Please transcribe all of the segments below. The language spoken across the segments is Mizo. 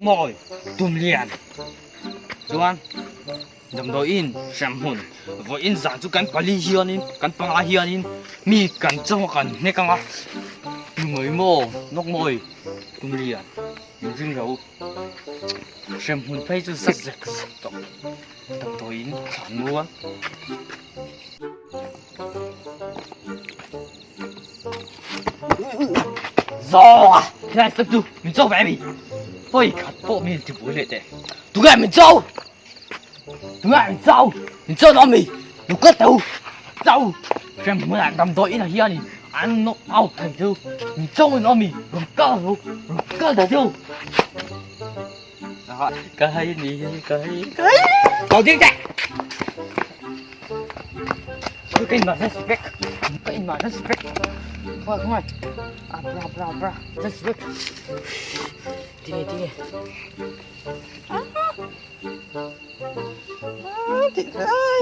Mawi tum lian chuan damdawiin hremhmun vawiin zan chu kan pali hianin kan panga hianin mi kan chaw kan hnek ang a tu mai maw nawk mawi tum lian min ring lo hremhmun phei chu zak zek zek tawh damdawiin thlan mual. Zaw a helai step chu min cho ve mi pawi khat pawh mi ti buai leh teh tunge min cho tunge min cho min cho dawn mi lu ka teu cho hrem hmunah damdawi inah hianin an knock out thei chu min cho in awm mi rawn kal ru rawn kal ta chu ka hay ni ka hay ka hay cầu ding teh cái mà respect cái mà respect thôi không ai à bra bra bra respect tinge tinge ah ti ai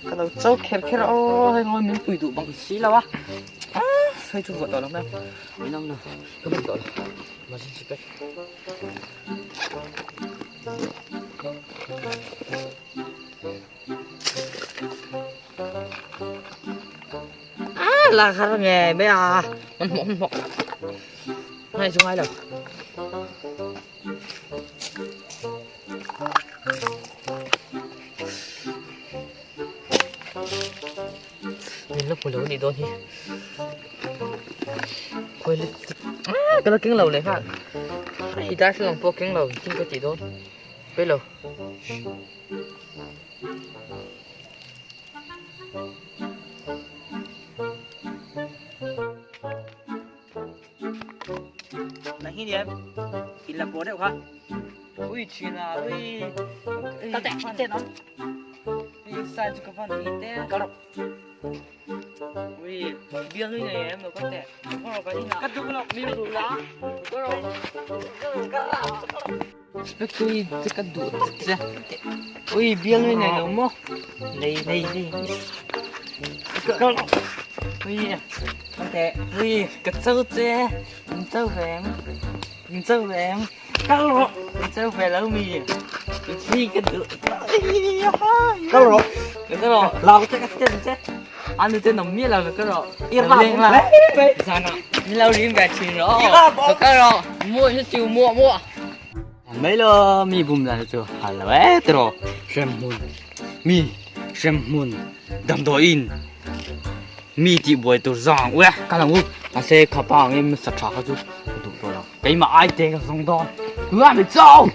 ka lo cho kher kher o hei ngoi min pui duh bang si lo a ah hei chu vawt tawh lo mai min awm lo ka pui tawh lo emergency pack Ah, là khá là nghề bây à. Mình mọc mọc. Này xuống ai đâu. Mình lúc mà đi đón thì. Quay lên. Ah, cái nó kính lầu này ha. Ai đã sẽ lòng po kính lầu, chính có chỉ đón. Bây giờ. Nang hi ni em in la pawh deuh kha ui thin a ui ta teh teh nó ui sai chu ka van ti te ka ro ui biang ni nei em lo ka teh ka ro ka ina ka du lo mi ru la ka ro ka ro Spectui te ka duh tak che. Ui bial mai nei lo maw? Nei nei nei. Ka Ui Con tè. Ui ka chau che. Min chau ve em. Min chau ve em. Ka ro. Min chau ve lo mi. Chi ka duh. Ka ro. Ka ro. Lau che ka chen che. Anu te nom mi lo ka ro. I ra Leng la. Zana. Ni lo rim ve thin ro. Ka ro. Mua hi chiu mua mua. Mấy lo mi bum la chu hal lo e tro hrem hmun mi hrem hmun damdawi in mi tih buai tur zang ue ka lang u mahse khapa ang in sa tha kha chu ka duh tawh lo keimah ai te ka zawng dawn tunah mi chau.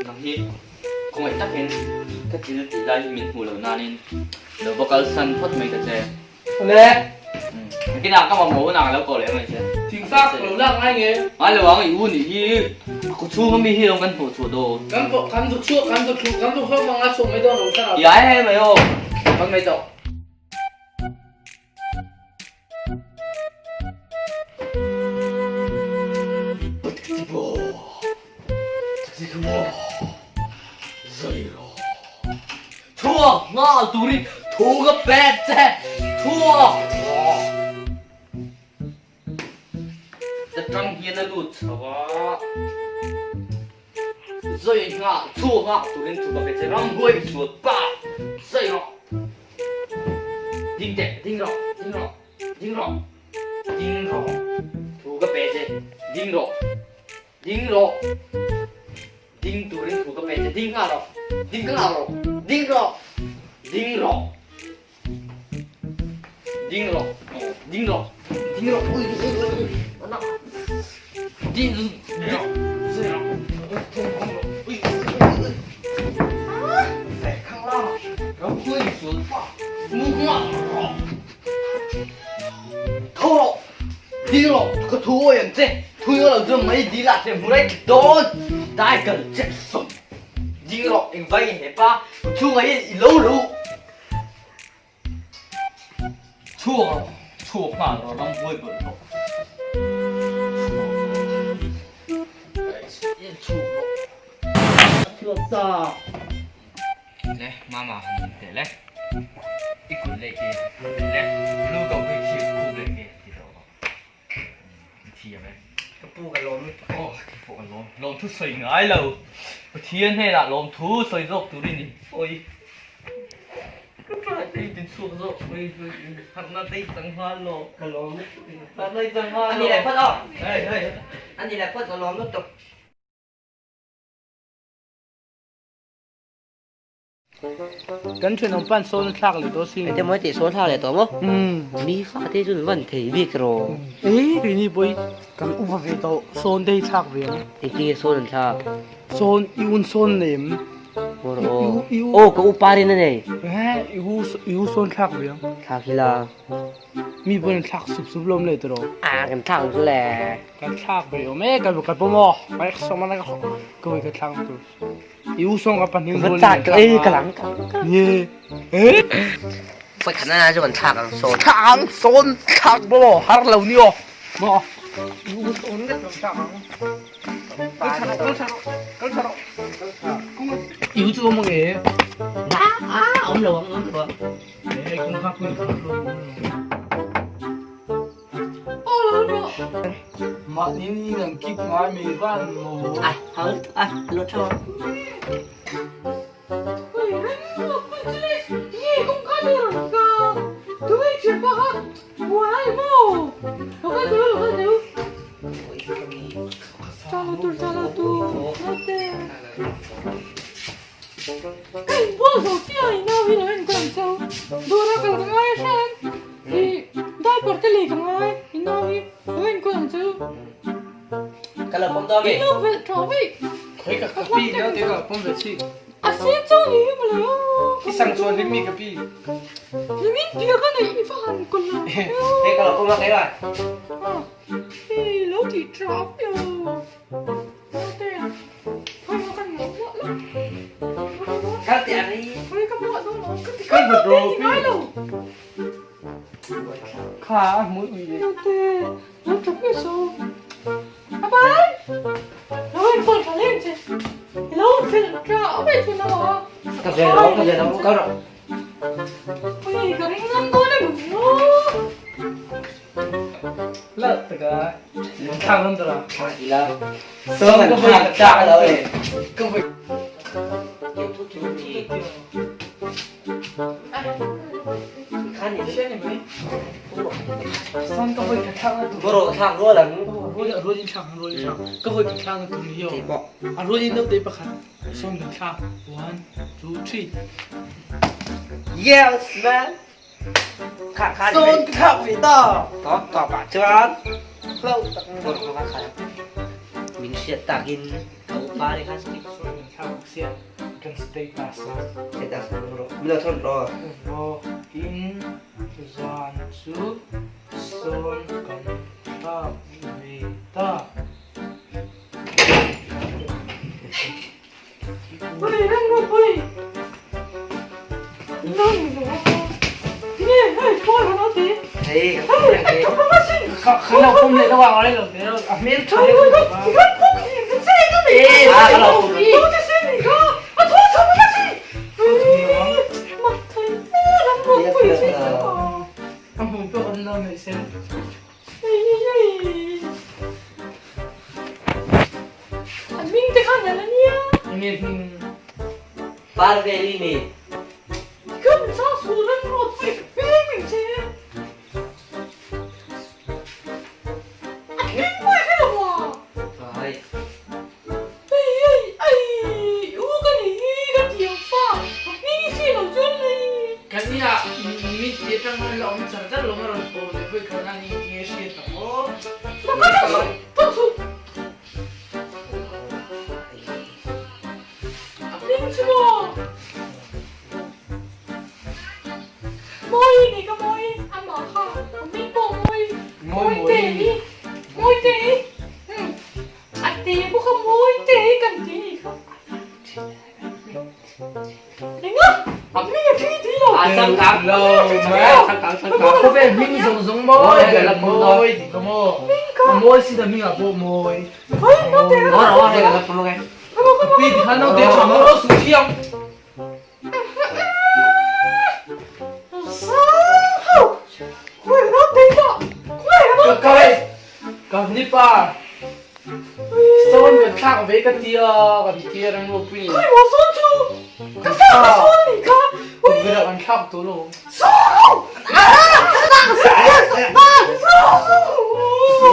Nang hi khawngaih takin ka thil tih lai hi min hmuh loh nanin lo va kalsan phawt mai ta che. Awle. Nakinah ka mamawh hunah ka lo koh leh mai che. Thingfak ka lo lak ngai nge. Ngai lo ang i u nih hi a khaw chhung ami hi lo kan hmuh chhuah dawn. Kan pawh kan zuk chhuak kan zuk thlu kan zuk hlawm anga chhuak mai dawn lo thlarau. I ai he mai aw. Kan mai tawh. Chhuak nghal turin thu ka pek che. Chhuak rawh. Ta tang hian a lut chho a. Zoi nghal chhuak nghal turin thu ka pe che. Ramhuai sual pa. Zoi rawh. Ding teh, ding rawh, ding rawh, ding rawh, ding rawh. Thu ka pe che. Ding rawh. Ding rawh. Ding turin thu ka pe che. Ding nghal rawh. Ding nghal rawh. Ding rawh. Ding rawh. Ding rawh. Ding rawh. Ding rawh. Ui ui ui ui. Ana. Ding ding rawh. Ding rawh. Ui ui ui ui. Phải khang la. Ram khui sual pa. Mu nghal rawh. Tho rawh. Ding rawh, ka thu awi ang che. Thu eng lo chuan mai dil ah che hmu rei thla dawn. Dai kal che sawm. Ding rawh, eng vai nge hepa, ka chhungah hian i lo luh. Chhuak rawh, chhuak nghal rawh, ram buai bawlh rawh. Chhuak rawh. Chhuak rawh. Chhuak ta. Le, mama han in teh le. I kut leh ke le, lu ko khi khi khup leh ke ti tawh rawh. I thiam e. Ka pu ka lawm lutuk. Aw, ka pu ka lawm. Lawm thu sawi ngai lo. Pathian hnenah lawm thu sawi zawk tur i ni. Awi. Ka try te i tin chhuak zawk. Oi, oi, harhna te i chang nghal lo. Ka lawm lutuk. Harhna i chang nghal lo. Ani leh phawt aw. Hei, hei. Ani leh phawt ka lawm lutuk. Kan thenawm pan sawn a thlak leh tawh sin. Ete mawi tih sawn thlak leh tawh maw? Mi fa te chu an van thei bik rawh. Ei keini pawh hi kan upa ve tawh sawn te hi thlak ve ang. Engtin nge sawn an thlak? Sawn i un sawn nei em? Maw rawh aw. Aw ka upa rin a nei. I u i u sawn thlak ve ang. Thlak hi la. Mi pawhin an thlak sup sup lawm le tiraw? Ah kan thlak ang chu le. Kan thlak ve awm e kan kan pawm aw. Ka sawm a ka vawi ka thlak ang tur. I u sawng ka pahnih rual in ka ei ka lang ka Ni. Eh. Foi khat na chu kan thlak ang sawn. Thlak ang sawn thlak bo har lo ni aw. Mo. I u sawn ka thlak ang. Kal tha rawh kal tha rawh kal tha rawh. I u chu awm ang e. Na a awm lo ang awm lo ang. Eh kung kha pui kha lo. Mahni ni nang kip ngai mai van maw. Ai hal ai lo tho. Ka lo pawm dawn mi. Khoi ka ka pi na te ka pawm ve chi. I sang chuan hlim mi ka pi. Hei ka lo pawm a kei vai. Kal teh a ri. Kan va draw pi. Kha a hmui ui le. Ka ve lo ka ve lo kal rawh. La taka thlang lam tara. Thlang ila. Sawm kan thlang tlak lo e. Ka voi. Sawm ka voi ka thlak na tu. Boro thlak rual ang. Rual rual in thlak rual in thlak. Ka voi ka thlak na tu ni yo. A rual in deuh te pakhat. Sawm kan thlak. 1 2 3. Yes man. Kha kha ni. Sawn ka thlak ve ta. To to pa chuan. Hlo tak. Boro kha kha. Min hriat takin ka upa ri kha Sawn kan thlak sia. Kan status a. Status ro. Milo thon ro. Ro in zan chu sawn kan thlak ve ta. Enge hming? Parveli ni. Kan inah mi ti atang khan la awm char char lo a rawn pawl leh vawi khat a ni tih a hriat ang aw. Khawvel hming zawng zawng mawi ber mawi tih ka maw a mawi si ta hmingah pawh mawi pi ti khan naute tha maw su thiang Ka kai ka ni pa sawn kan thlak ve ka tia kan tia reng lo pui Tukverh kan thlak tu lo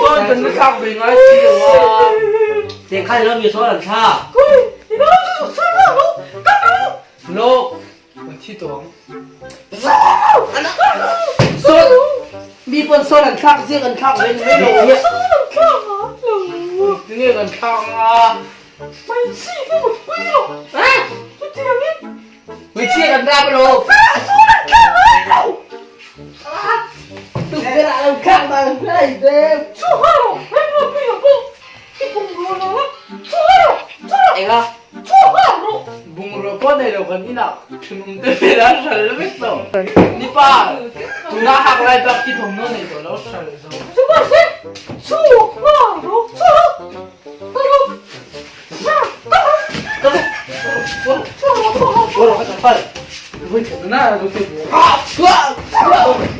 Sawn kan la thlak ve ngai si lo a Tiang khan lo mi sawn an thlak Lo Kan thi tawh ang. Sawn mi pawn sawn an thlak ziak an thlak ve mai lo. Sawn an thlak a lo. Tinge kan thlak anga? Hmeichhia ka mut pui lo. Chutiang in. Hmeichhia kan thlak lo. Sawn an thlak ngai lo. Tukverh ah lo thlak dan hlai deuh. Chhuah lo, hei mut pui lo pawh. I bungrua lo a. Chhuah lo, chhuah lo. Enga? Chhuah lo. Bungrua pawh nei lo kan inah thenawm te vel a hral vek tawh. Ni pa, tuna hak lai bak khi thawmhnaw nei tawh lo hral zo. Chhuah se, chhuah lo, chhuah lo. Chhuah lo. Ka lo. Chhuah lo, chhuah lo. Chhuah lo ka chapal. Na, chhuah, chhuah.